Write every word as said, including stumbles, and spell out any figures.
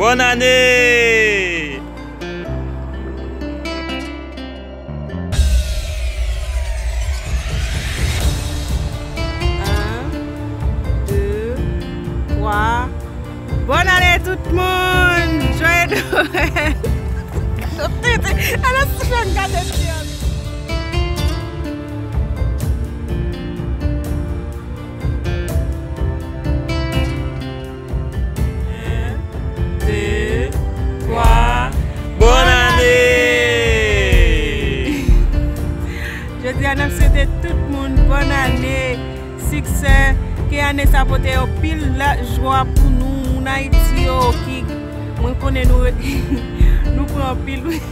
Bòn ane! An, de, twa. Bòn ane tout moun! Joyeux Noël! Ala soufle m gade ti an. De, twa. Bòn ane! Jodi a, n ap swete tout moun bòn ane, siksè, ke ane sa pote anpil lajwa pou nou, moun Ayiti yo, ki, mwen konnen nou, nou pran anpil, wi.